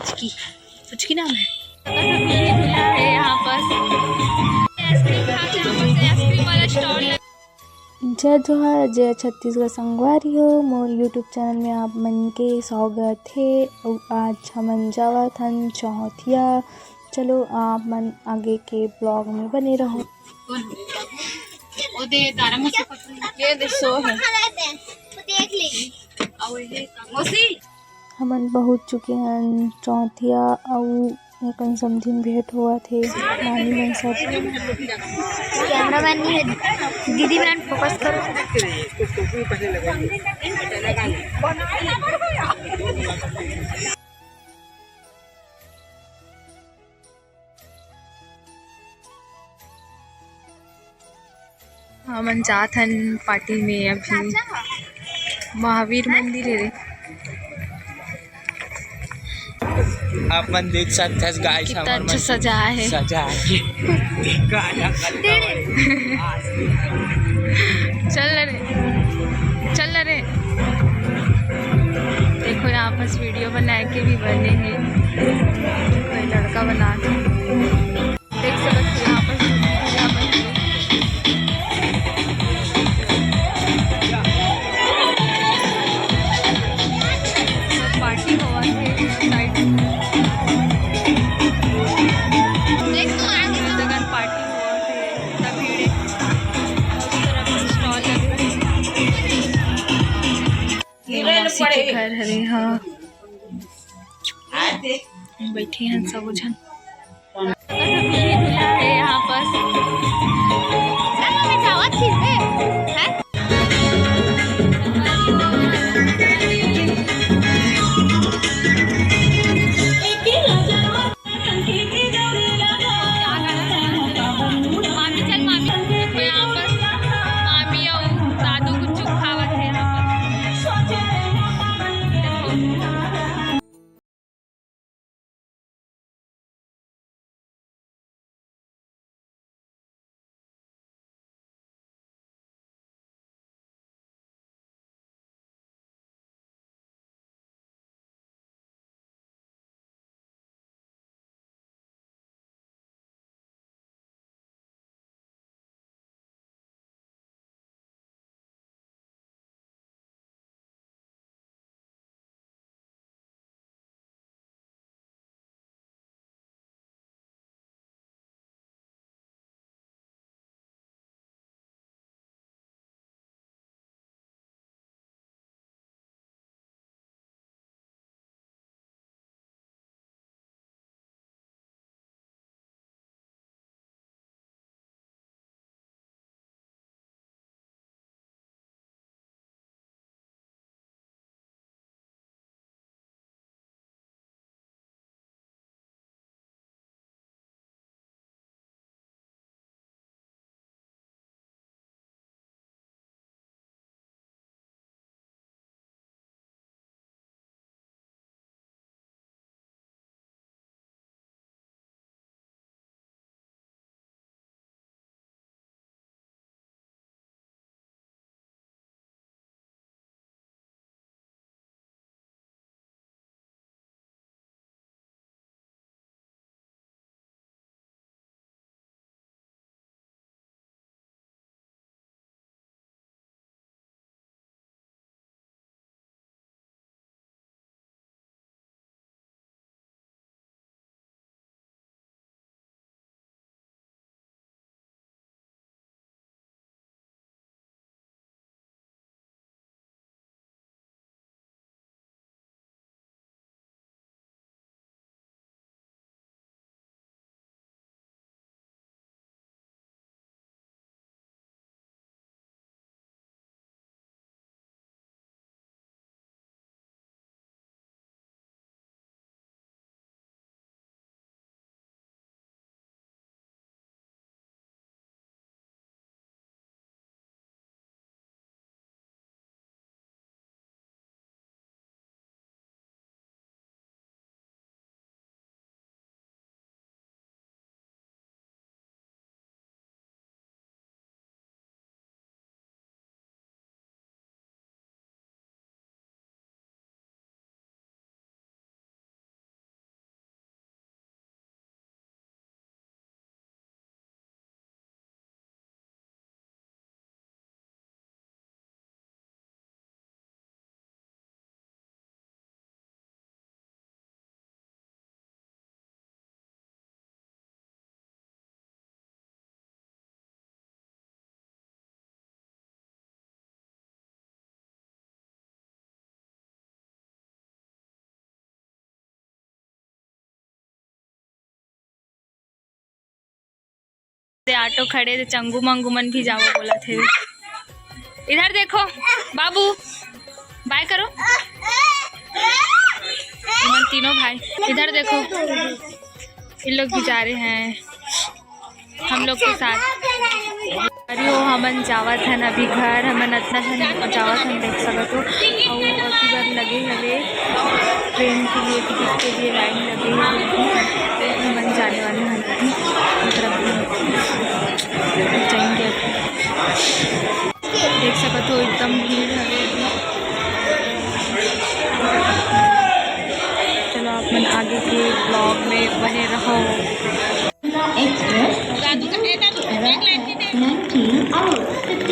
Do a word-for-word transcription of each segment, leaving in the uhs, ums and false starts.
पुचकी, पुचकी नाम है। तो झूला है यहाँ पर, आइसक्रीम खा के यहाँ पर से आइसक्रीम वाला स्टॉल लगा। जय जोहार, जय छत्तीसगढ़ संगवारी हो, मोर YouTube चैनल में आप मन के स्वागत हे। अउ आज हमन जावत हन चौथिया। चलो आप मन आगे के ब्लॉग में बने रहो। कौन? वो दे, तारा मौसी पकड़। ये दे, सो है। वो देख लेगी। और ये मौसी। हमन पहुँच चुके हन चौथिया, अउ अपन समधिन भेंट होवत हे, नानी मन सब। कैमरामैन नहीं है, दीदी मन फोकस करो। हमन जात हन पार्टी में अभी। महावीर मंदिर हे रे। आप मन देख सकत हस गाइस, कितना हमर अच्छा मन सजा है। सजा है। गाना करता है। चल रे, चल रे। देखो यहाँ पास वीडियो बनाए के भी बने हैं, कोई लड़का बना के। देख सकत हो यहाँ पर पूजा बन रही है। सब पार्टी होवत हे साइड में। देख तो आ गई। जगह पार्टी होवत हे, इतना भीड़ हे। हर तरफ स्टॉल लगे हे। ये मौसी के घर हरे, हाँ। बैठे हैं सब झन। ये दूल्हा है यहाँ पर। चलो, मैं जावत खींच दे। हैं? मामी चल, मामी। तो यहाँ पर मामी और दादू गुपचुप खावत है यहाँ पर। ते ऑटो खड़े, ते चंगू मंगू मन भी जावो बोलत हे। इधर देखो बाबू, बाय करो। ये मन तीनों भाई, इधर देखो, इन लोग भी जा रहे हैं हम लोग के साथ। अरे वो हमन जावत हन अभी घर, हमन अतना झन जावत हन, देख सकत हो। अउ अभी बर लगे हवे ट्रेन के लिए, टिकट के लिए लाइन लगे हवे। हमन जाने वाले हन अभी, मतलब जाएंगे अभी। देख सकत हो एकदम भीड़ हवे अभी। चलो आप मन आगे के vlog में बने रहो।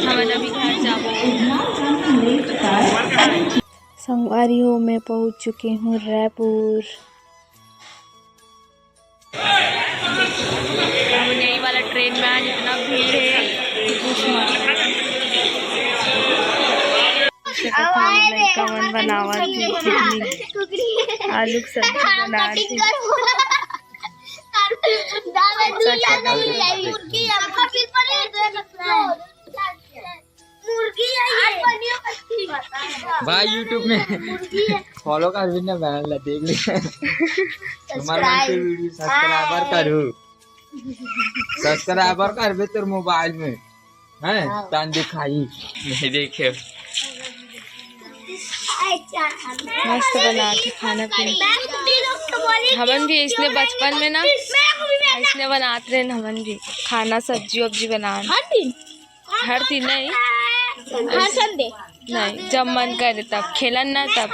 हमन अभी घर जाबो। संगवारी हो, मैं पहुंच चुके हूँ रायपुर। अब नई वाला ट्रेन में आज इतना भीड़ है कि पूछ मत। लइका मन बनावत हे चटनी, आलू के सब्जी बनात हे। भाई YouTube में follow कर भी ना, बहन ला देख ले। तुम्हारे मन के video subscriber करू, subscriber करबे तोर मोबाइल में, हैं? हाँ। तान दिखाई नहीं देखे। मस्त बनात हे खाना पीना। हमन भी इसने बचपन में ना, इसने बनात रहे हमन भी खाना, सब्जी वब्जी बनात। हर दिन नहीं। हर Sunday। नहीं, जब मन करे तब, खेलन ना तब।